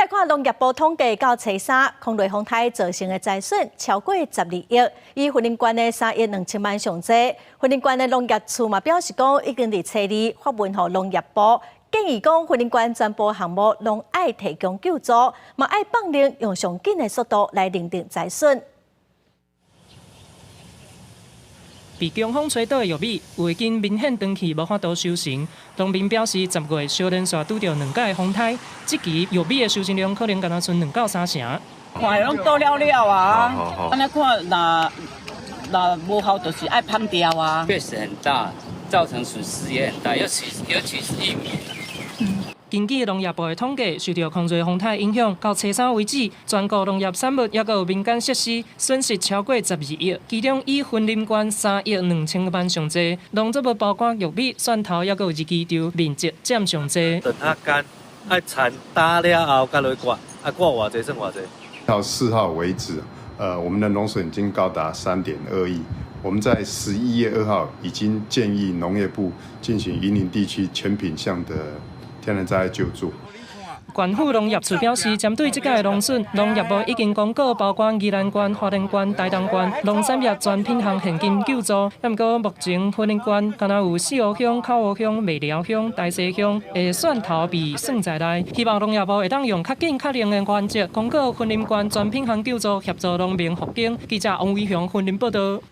來看農業部統計，到初三，空雷風颱造成的災損超過12億，以雲林縣的3億2千萬上濟。雲林縣的農業處嘛表示講，已經佇初二發文予農業部，建議講雲林縣全部項目攏愛提供救助，嘛愛放令用上緊的速度來認定災損。被強風吹倒的玉米，有已經明顯斷去，無法度收成。農民表示，10月小連續拄著兩擺風颱，這季玉米的收成量可能干焦賰2到3成。看攏倒了了啊，按呢看，若若無效就是愛芳掉啊。確實很大，造成損失也很大，尤其是玉米。根據農業部的統計，受著空瑞風颱影響，到初三為止，全國農業產物抑閣有民間設施損失超過12億，其中以雲林縣3億2千萬上濟，農作物包括玉米、蒜頭，抑閣有日期場面積佔上濟。等它乾，愛田乾了後，才落割，啊割偌濟算偌濟。到4號為止，我們的農損已經高達3.2億。我們在11月2號已經建議農業部進行雲林地區全品項的天然災害救助。縣府農業處表示，針對這擺農損，農業部已經公告包括宜蘭縣、花蓮縣、台東縣農產業全品項現金救助。毋過目前雲林縣敢若有四湖鄉、口湖鄉、麥寮鄉、大溪鄉的蒜頭被算在內，希望農業部會當用較緊較靈的原則，公告雲林縣全品項救助，協助農民復耕。記者王偉雄雲林報道。